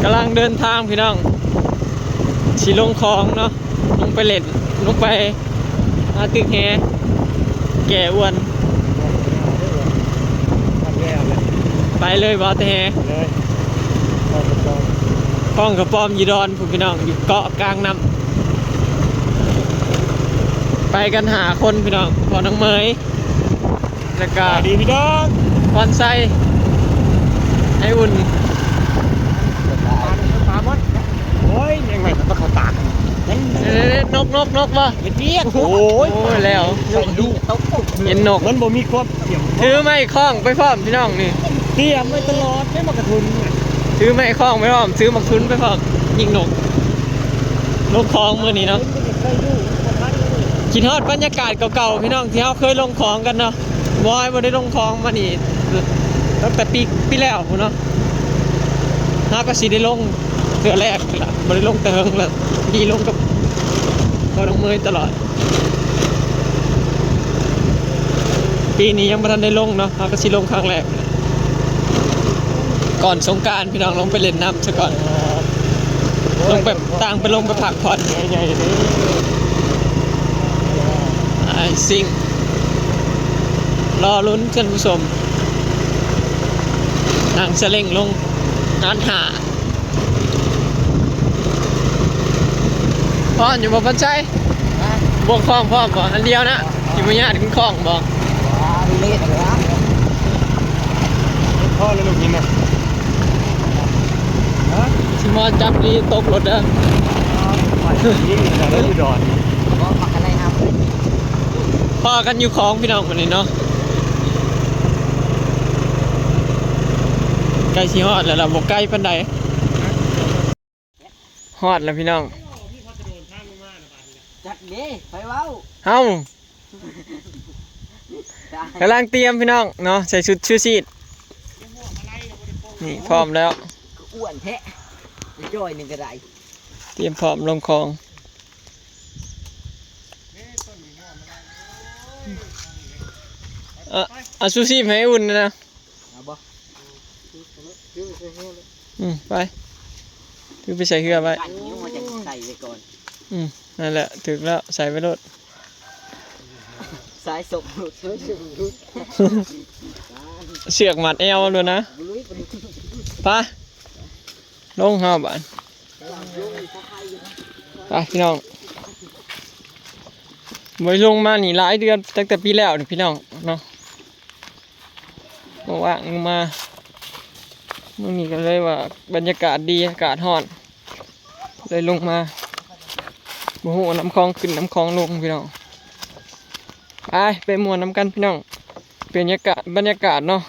ກຳລັງເດີນທາງພີ່ນ້ອງ ຊິລົງຂອງເນາະ ລົງໄປເຫຼັ້ນ ລົງໄປຫາຕຶກແຫ ແກ່ອວນ. ໄປເລີຍບໍ່ແຕ່ແຫ? ເລີຍ ຂອງກະປອມ ຂອງກະປອມຢູ່ດອນພຸ້ນພີ່ນ້ອງ ຢູ່ເກາະກາງນ້ຳ. ໄປກັນຫ້າຄົນພີ່ນ້ອງ ພໍ່ນ້ອງເໝີຍ ແລ້ວກະ ສະບາຍດີພີ່ນ້ອງ ພອນໄຊ ໄອອຸ່ນ ປາໝົດ. ໂອ້ຍ ຍັງໄງກໍຕ້ອງເຂົ້າຕາ ເອີ ນົກ ນົກ ນົກບໍ່? ເຮັດວຽກ ໂອ້ຍ ໂອ້ຍ ແລ້ວ ເຫັນນົກ ມັນບໍ່ມີຄວາມ ຖືໄມ້ຄ້ອງໄປພ້ອມພີ່ນ້ອງນີ້ ຕຽມໄວ້ຕະຫຼອດເດ້ໝາກກະທຸນ ຖືໄມ້ຄ້ອງໄປພ້ອມ ຖືໝາກທຸນໄປພ້ອມ ຍິງນົກ ລົງຂອງມື້ນີ້ເນາະ. ຄິດຮອດບັນຍາກາດເກົ່າໆ ພີ່ນ້ອງ ທີ່ເຮົາເຄີຍລົງຂອງກັນເນາະ ບໍ່ ບໍ່ໄດ້ລົງຂອງມານີ້ຕັ້ງແຕ່ປີ ປີແລ້ວພຸ້ນເນາະ. ເຮົາກໍຊິໄດ້ລົງເທື່ອແລກນີ້ລະ ບໍ່ໄດ້ລົງແຕ່ເຫິງລະ ດີລົງກັບພໍ່ນ້ອງເໝີຍຕະຫຼອດ. ປີນີ້ຍັງບໍ່ທັນໄດ້ລົງເນາະ ເຮົາກໍຊິລົງຄັ້ງແລກ ກ່ອນສົງການພີ່ນ້ອງ ລົງໄປເຫຼັ້ນນ້ຳຊະກ່ອນ ລົງໄປ ຕ່າງໄປ ລົງໄປພັກຜ່ອນ ໃຫຍ່ໆເດ້ ອ້າຍຊິງ ລໍລຸ້ນທ່ານຜູ້ຊົມ ນັ່ງສະເຫຼັ່ງລົງ ງານຫ້າ. ພ້ອມຢູ່ບໍ່ ພອນໄຊ? ຮະ? ບ່ວງຄ້ອງພ້ອມບໍ່? ອັນດຽວນະ ຊິບໍ່ຍາດຂຶ້ນຄ້ອງບໍ່? ວ້າວ ເລະແລ້ວ ພໍແລ້ວລູກນີ້ນະ ຮະ? ຊິມາຈັບດີຕົກລົດເດີ ໄປນີ້ນະ ຢູ່ດອນ ບໍ່ ມັກກະໄດ້ຮັບ ພໍ້ກັນຢູ່ຂອງພີ່ນ້ອງ ບາດນີ້ເນາະ ໃກ້ຊິຮອດແລ້ວລະ ບໍ່ໄກປານໃດ. ຮອດແລ້ວພີ່ນ້ອງ ຈັກເດ້ ໃຜເວົ້າ ເຮົາ ກຳລັງຕຽມພີ່ນ້ອງເນາະ ໃສ່ຊຸດຊູຊີບ ນີ້ ພ້ອມແລ້ວ ຄືອ້ວນແທ້ ຈ້ອຍໜຶ່ງກໍໄດ້ ຕຽມພ້ອມລົງຂອງ. ເອົາ ເອົາຊູຊີບໃຫ້ອຸ່ນນະ ເອົາບໍ່? ອືມ ໄປ ຖືໄປໃສ່ເຮືອໄວ້ ກັນຫິວ ເຮົາຈະໃສ່ໄວ້ກ່ອນ ອືມ ນັ້ນແຫຼະ ຖືກແລ້ວ ໃສ່ໄວ້ໂລດ ສາຍສົກຫຼຸດ ເຊືອກມັດແອວໂລດນະ ໄປ ລົງເຮົາບາດ ໄປພີ່ນ້ອງ ບໍ່ໄດ້ລົງມານີ້ຫຼາຍເດືອນ ຕັ້ງແຕ່ປີແລ້ວນີ້ພີ່ນ້ອງເນາະ ບໍ່ວ່າງລົງມາ ມື້ນີ້ກໍເລີຍວ່າບັນຍາກາດດີ ອາກາດຮ້ອນ ເລີຍລົງມາ ບໍ່ຮູ້ວ່ານ້ຳຂອງຂຶ້ນນ້ຳຂອງລົງພີ່ນ້ອງ ໄປ ໄປມ່ວນນຳກັນພີ່ນ້ອງ ບັນຍາກາດ ບັນຍາກາດເນາະ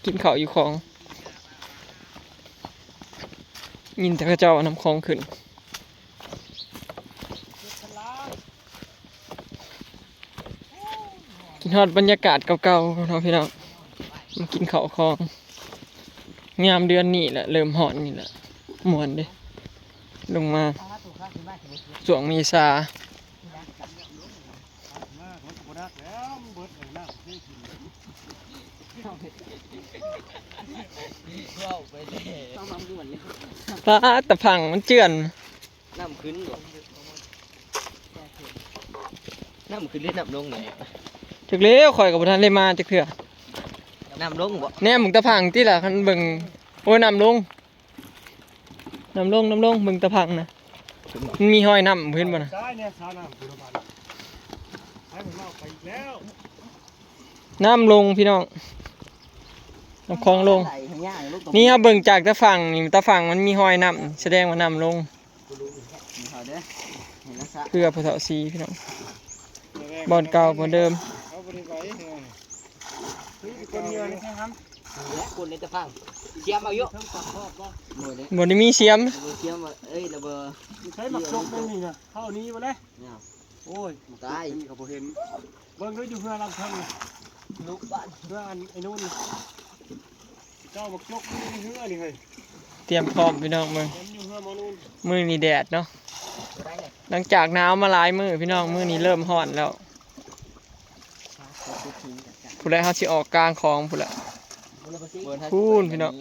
ກິນເຂົ້າຢູ່ຂອງ ຍິນແຕ່ເຂົາເຈົ້າວ່ານ້ຳຂອງຂຶ້ນ ຄິດຮອດບັນຍາກາດເກົ່າໆເນາະພີ່ນ້ອງ ມາກິນເຂົ້າຂອງ ຍາມເດືອນນີ້ແຫຼະ ເລີ່ມຮ້ອນນີ້ແຫຼະ ມ່ວນເດ້ ລົງມາຊ່ວງເມສາ ປາດ ຕາພັງມັນເຈື່ອນ ນ້ຳຂຶ້ນບໍ່? ນ້ຳຂຶ້ນຫຼືນ້ຳລົງນີ້? ຈັກແລ້ວ ຂ້ອຍກໍບໍ່ທັນໄດ້ມາຈັກເທື່ອ ນ້ຳລົງບໍ່? ແນມເບິ່ງຕາພັງຕິລະ ຄັນເບິ່ງ ໂອ້ຍ ນ້ຳລົງ ນ້ຳລົງ ນ້ຳລົງ ເບິ່ງຕາພັງນະ ມັນມີຮອຍນ້ຳ ເຫັນບໍ່ນະ? ຊ້າຍແນ່ ສານ້ຳ ໄປແລ້ວ ນ້ຳລົງພີ່ນ້ອງ ນ້ຳຂອງລົງ ນີ້ເຮົາເບິ່ງຈາກຕາຝັ່ງນີ້ ຕາຝັ່ງມັນມີຮອຍນ້ຳ ສະແດງວ່ານ້ຳລົງ ເພື່ອພໍ່ເຖົ້າສີພີ່ນ້ອງ ບ່ອນເກົ່າບ່ອນເດີມ ຄົນເມືອງນີ້ໃຊ່ຫຳ ຄົນໃນຕາຝັ່ງ ສຽມເອົາຢູ່ ບໍ່ໄດ້ມີສຽມ ສຽມ ເອີຍ ລະບໍ່ ໃຊ້ໝາກຈົກມັນນີ້ນະ ເຂົ້ານີ້ບໍ່ແລະ ໂອ້ຍ ຕາຍ ເຂົາບໍ່ເຫັນ ເບິ່ງດູຢູ່ເຮືອນຫຼັງເທິງ ລູກບ້ານ ເຮືອນໄອ້ນູນ ເຈົ້າບັກຈົກຢູ່ໃນເຮືອນີ້ເຮີ້ຍ ຕຽມພ້ອມພີ່ນ້ອງເບິ່ງ ເຫັນຢູ່ເຮືອໝໍນູນ ມື້ນີ້ແດດເນາະ ຫຼັງຈາກໜາວມາຫຼາຍມື້ພີ່ນ້ອງ ມື້ນີ້ເລີ່ມຮ້ອນແລ້ວ ຜູ້ໃດເຮົາຊິອອກກາງຂອງພຸ້ນລະ ພຸ້ນພີ່ນ້ອງ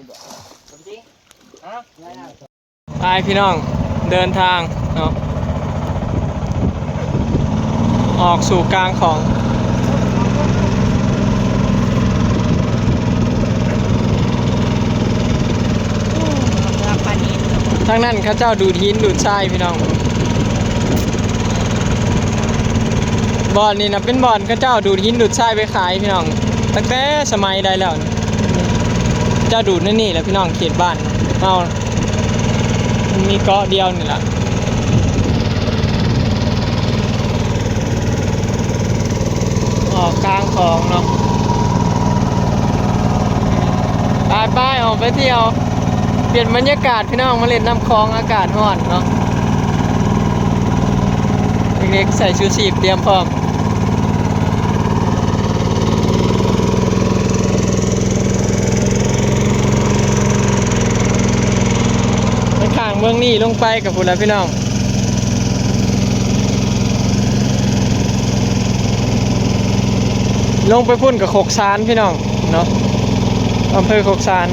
ຮະ? ໄປພີ່ນ້ອງ ເດີນທາງເນາະ ອອກສູ່ກາງຂອງ. ທາງນັ້ນເຂົາເຈົ້າດູດຫີນດູດຊາຍພີ່ນ້ອງ. ບ່ອນນີ້ນະເປັນບ່ອນເຂົາເຈົ້າດູດຫີນດູດຊາຍໄປຂາຍພີ່ນ້ອງ ຕັ້ງແຕ່ສະໄໝໃດແລ້ວ. ເຈົ້າດູດໃນນີ້ແຫຼະພີ່ນ້ອງ ເຂດບ້ານເຮົາ ມັນມີເກາະດຽວນີ້ລະ ອອກກາງຂອງເນາະ. ໄປໆ ອອກໄປທ່ຽວ ປ່ຽນບັນຍາກາດພີ່ນ້ອງ ມາຫຼິ້ນນ້ຳຂອງ ອາກາດຮ້ອນເນາະ. ເດັກໆ ໃສ່ຊູຊີບຕຽມພ້ອມ. ໄປຂ້າງເມືອງນີ້ລົງໄປກະພຸ້ນລະພີ່ນ້ອງ ລົງໄປພຸ້ນກະຄົກສານພີ່ນ້ອງເນາະ ອຳເພີຄົກສານ.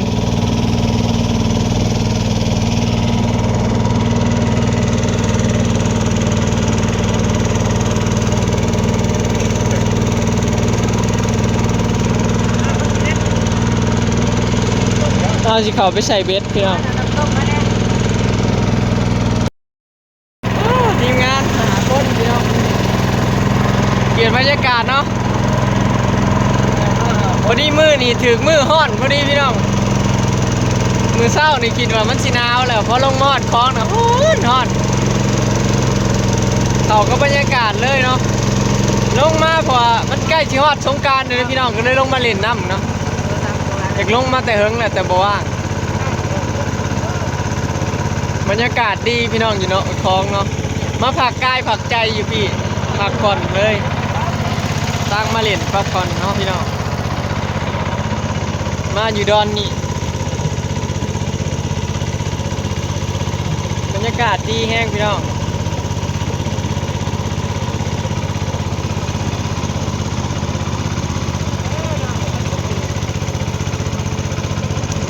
ເຮົາຊິເຂົ້າໄປໃສ່ເບັດພີ່ນ້ອງ. ໂອ້ ທີມງານຫ້າຄົນພີ່ນ້ອງ ປ່ຽນບັນຍາກາດເນາະ. ພໍດີມື້ນີ້ຖືກມື້ຮ້ອນພໍດີພີ່ນ້ອງ ມື້ເຊົ້ານີ້ຄິດວ່າມັນຊິໜາວແລ້ວ ພໍລົງມາຮອດຂອງນະ ຮ້ອນ ຮ້ອນ ເຂົ້າກັບບັນຍາກາດເລີຍເນາະ. ລົງມາເພາະວ່າມັນໃກ້ຊິຮອດສົງການແລ້ວພີ່ນ້ອງ ກະເລີຍລົງມາຫຼິ້ນນຳເນາະ. ຢາກລົງມາແຕ່ເຫິງແລ້ວ ແຕ່ບໍ່ວ່າງ. ບັນຍາກາດດີພີ່ນ້ອງ ຢູ່ເນາະ ຂອງເນາະ ມາພັກກາຍພັກໃຈຢູ່ພີ້ ພັກຜ່ອນເລີຍ ຕ່າງມາຫຼິ້ນພັກຜ່ອນເນາະພີ່ນ້ອງ ມາຢູ່ດອນນີ້ ບັນຍາກາດດີແຮງພີ່ນ້ອງ.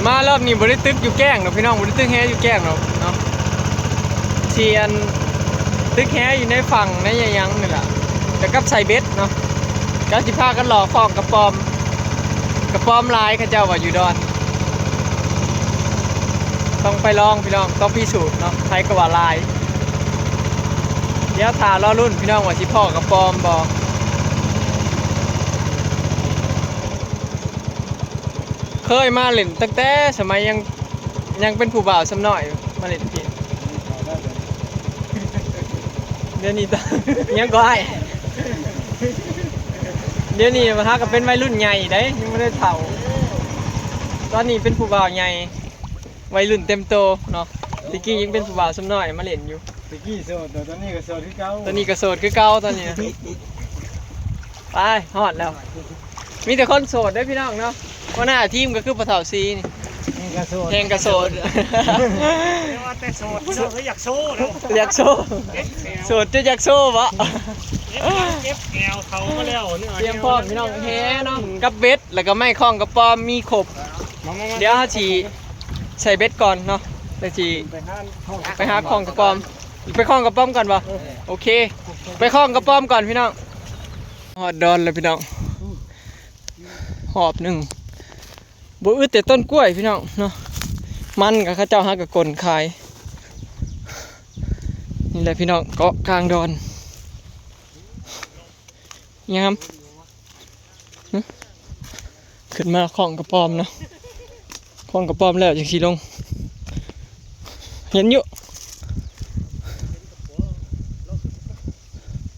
ມາລອບນີ້ບໍ່ໄດ້ຕຶກຢູ່ແກ້ງດອກພີ່ນ້ອງ ບໍ່ໄດ້ຕຶກແຫຢູ່ແກ້ງດອກເນາະ ຊິອັນຕຶກແຫຢູ່ໃນຝັ່ງໃນຫຍັງນີ້ລະ ແລ້ວກັບໃສ່ເບັດເນາະ ກະຊິພາກັນຫຼໍ່ຄ້ອງກະປອມ ກະປອມຫຼາຍ ເຂົາເຈົ້າວ່າຢູ່ດອນ ຕ້ອງໄປລອງພີ່ນ້ອງ ຕ້ອງພິສູດເນາະ ໃຜກະວ່າຫຼາຍ. ດຽວຖ້າລໍລຸ້ນພີ່ນ້ອງວ່າຊິພໍ້ກະປອມບໍ່. ເຄີຍມາຫຼິ້ນຕັ້ງແຕ່ສະໄໝຍັງ ຍັງເປັນຜູ້ບ່າວຊຳນ້ອຍ ມາຫຼິ້ນພີ້ ດຽວນີ້ ຫຍັງກໍອ້າຍ ດຽວນີ້ຫາກະເປັນໄວລຸ້ນໃຫຍ່ໃດ ຍັງບໍ່ໄດ້ເຖົ້າ ຕອນນີ້ເປັນຜູ້ບ່າວໃຫຍ່ ໄວລຸ້ນເຕັມໂຕເນາະ. ແຕ່ກີ້ຍັງເປັນຜູ້ບ່າວຊຳນ້ອຍມາຫຼິ້ນຢູ່ ແຕ່ກີ້ໂສດ ຕອນນີ້ກະໂສດຄືເກົ່າ ຕອນນີ້ກະໂສດຄືເກົ່າຕອນນີ້ນະ. ໄປຮອດແລ້ວ ມີແຕ່ຄົນໂສດເດ້ພີ່ນ້ອງເນາະ. ຫົວໜ້າທີມກະຄືພໍ່ເຖົ້າຊີນີ້ ແຮງກະໂສດ ແຮງກະໂສດ ແຕ່ວ່າແຕ່ໂສດ ໂສດກະຢາກໂຊເນາະ ຢາກໂຊ ໂສດຈົນຢາກໂຊບໍ ເຈັບແອວເຖົ້າມາແລ້ວ. ຕຽມພ້ອມພີ່ນ້ອງ ແຫເນາະ ກັບເບັດ ແລ້ວກະໄມ້ຄ້ອງກະປອມ ມີຄົບ. ດຽວເຮົາຊິໃສ່ເບັດກ່ອນເນາະ ແລ້ວຊິໄປຫາຄ້ອງກະປອມ ໄປຄ້ອງກະປອມກ່ອນບໍ? ໂອເຄ ໄປຄ້ອງກະປອມກ່ອນພີ່ນ້ອງ. ຮອດດອນແລ້ວພີ່ນ້ອງ ຮອບໜຶ່ງ ບໍ່ອຶດແຕ່ຕົ້ນກ້ວຍພີ່ນ້ອງເນາະ. ມັນກະເຂົາເຈົ້າຫາກະກົນຂາຍ. ນີ້ແຫຼະພີ່ນ້ອງ ເກາະກາງດອນ ຍາມ ຂຶ້ນມາຄ້ອງກະປອມເນາະ ຄ້ອງກະປອມແລ້ວຈັ່ງຊິລົງ. ເຫັນຢູ່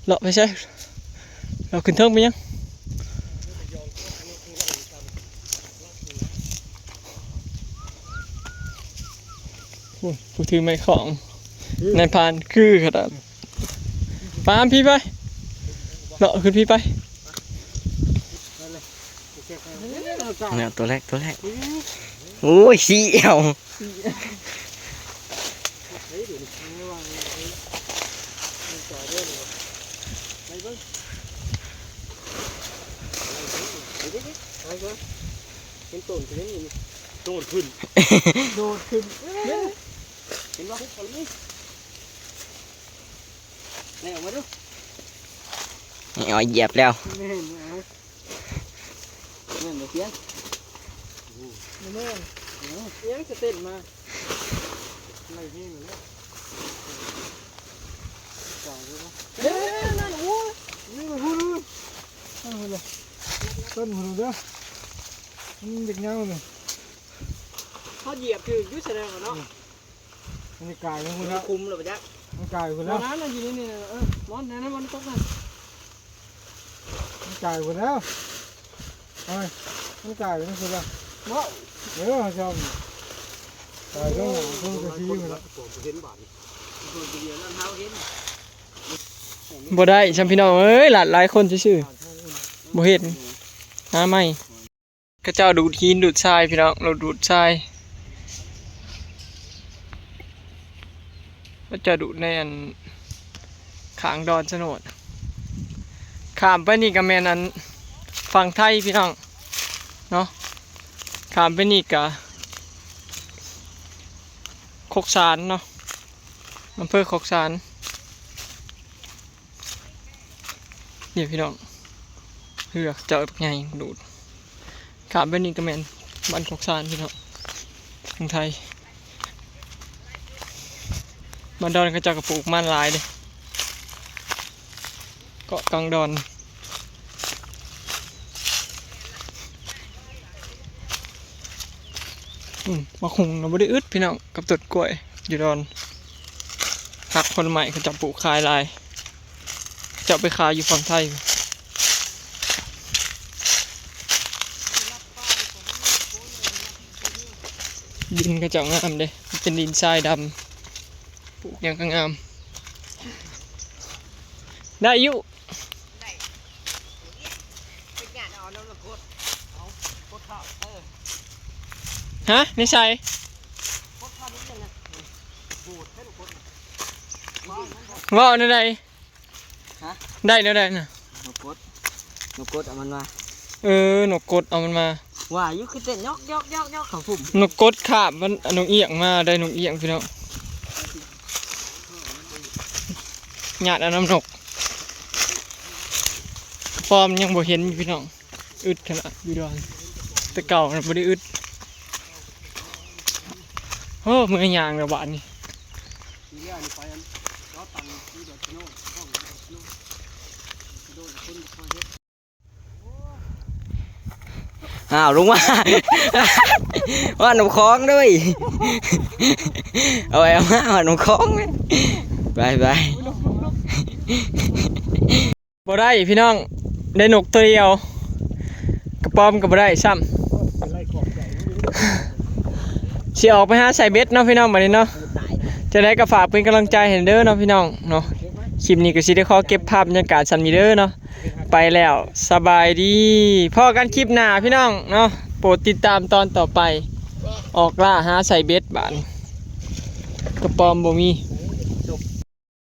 ເລາະໄປໃສ ເລາະຂຶ້ນເທິງໄປຫຍັງ? ໂອ້ຍ ຜູ້ຖືໄມ້ຄ້ອງ ນາຍພານຄືຂະໜາດ. ປາມ ພີ້ໄປ ເລາະຂຶ້ນພີ້ໄປ. ເນາະ ຕົວແລກ ຕົວແລກ ໂອ້ຍ ຊີ້ແອວ ເຫັນໂຕນຂຶ້ນ ໂຕນຂຶ້ນ ໂດດຂຶ້ນ. ເຫັນບໍ່? ນີ້ອອກມາດູ. ນີ້ ເອົາ ຢຽບແລ້ວ. ແມ່ນ ເອົາ ແມ່ນບໍ່ ພຽງ? ບໍ່ແມ່ນ. ເອົ້າ ຍັງສະເຕັນມາ ໄລ່ເຮງແລ້ວ. ເອີ ນັ້ນ ໂອ້ຍ ນີ້ມັນພຸ້ນ ນັ້ນພຸ້ນເລີຍ ຕົ້ນພຸ້ນເດີ ມັນເດັກຍາວເລີຍ. ເຮົາຢຽບຖືກຢູ່ ສະແດງວ່າເນາະ. ມັນກາຍໄປພຸ້ນແລ້ວ ຄຸມແລ້ວບໍ່ຈັກ ມັນກາຍໄປພຸ້ນແລ້ວ. ນັ້ນ ນັ້ນ ຢູ່ນີ້ ນີ້ ເອີ ມອນ ນັ້ນ ນັ້ນ ມັນຕົກນັ້ນ ມັນກາຍໄປພຸ້ນແລ້ວ. ເອີຍ ມັນກາຍໄປພຸ້ນແລ້ວ ເນາະ. ເອີ ເຈົ້າ ກາຍໄປພຸ້ນແລ້ວ ເພິ່ນກະຊິຢູ່ພຸ້ນແລ້ວ. ບໍ່ໄດ້ຊ້ຳພີ່ນ້ອງເອີຍ ຫຼາຍຄົນຊື່ໆ ບໍ່ເຫັນ ຫາໃໝ່. ເຂົາເຈົ້າດູດຫີນດູດຊາຍພີ່ນ້ອງ ລົດດູດຊາຍ ເຂົາເຈົ້າດູດໃນອັນ ຂ້າງດອນສະໂນດ. ຂ້າມໄປນີ້ກະແມ່ນອັນ ຝັ່ງໄທພີ່ນ້ອງເນາະ ຂ້າມໄປນີ້ກະ ຄົກສານເນາະ ອຳເພີຄົກສານ. ນີ້ພີ່ນ້ອງ ເຮືອເຂົາເຈົ້າບັກໃຫຍ່ດູດ ຂ້າມໄປນີ້ກະແມ່ນບ້ານຄົກສານພີ່ນ້ອງ ຝັ່ງໄທ. ບ້ານດອນເຂົາເຈົ້າກະປູກມັນຫຼາຍເດ້ ເກາະກາງດອນ. ອືມ ໝາກຫຸ່ງນະບໍ່ໄດ້ອຶດພີ່ນ້ອງ ກັບຕົ້ນກ້ວຍຢູ່ດອນ ຜັກຜົນໄມ້ເຂົາເຈົ້າປູກຂາຍຫຼາຍ ເຈົ້າໄປຂາຍຢູ່ຝັ່ງໄທ. ດິນເຂົາເຈົ້າງາມເດ້ ເປັນດິນຊາຍດຳ ປູກຫຍັງກະງາມ ໄດ້ຢູ່. ຮະ ໃນໃສ? ເວົ້າແນວໃດ? ຮະ? ໄດ້ແນວໃດນະ? ນົກກົດ ນົກກົດເອົາມັນມາ. ເອີ ນົກກົດເອົາມັນມາ. ວ່າຢູ່ຄືເຕັ້ນຍອກໆໆໆ ເຂົ້າພຸ້ມ. ນົກກົດຄາບມັນ ນົກອຽງມາໄດ້ ນົກອຽງພີ່ນ້ອງ ຍາດເອົານຳນົກ. ກະປອມຍັງບໍ່ເຫັນຢູ່ພີ່ນ້ອງ ອຶດຂະໜາດຢູ່ດອນ ແຕ່ເກົ່ານະບໍ່ໄດ້ອຶດ. ໂອ້ ເມື່ອຍຍ່າງແລ້ວບາດນີ້. ອ້າວ ລົງມາ ວ່ານ້ຳຂອງເດີ ເອົາໄວ້ ເອົາມາ ວ່ານ້ຳຂອງ ໄປ ໄປ. ບໍ່ໄດ້ພີ່ນ້ອງ ໄດ້ນົກໂຕດຽວ ກະປອມກະບໍ່ໄດ້ຊ້ຳ. ຊິອອກໄປຫາໃສ່ເບັດເນາະພີ່ນ້ອງ ບາດນີ້ເນາະ. ຈັ່ງໃດກະຝາກເປັນກຳລັງໃຈໃຫ້ເດີເນາະພີ່ນ້ອງເນາະ. ຄລິບນີ້ກະຊິໄດ້ຂໍເກັບພາບບັນຍາກາດສ່ຳນີ້ເດີເນາະ. ໄປແລ້ວ ສະບາຍດີ ພໍ້ກັນຄລິບໜ້າພີ່ນ້ອງເນາະ. ໂປດຕິດຕາມຕອນຕໍ່ໄປ ອອກລ່າຫາໃສ່ເບັດບາດນີ້ ກະປອມບໍ່ມີ.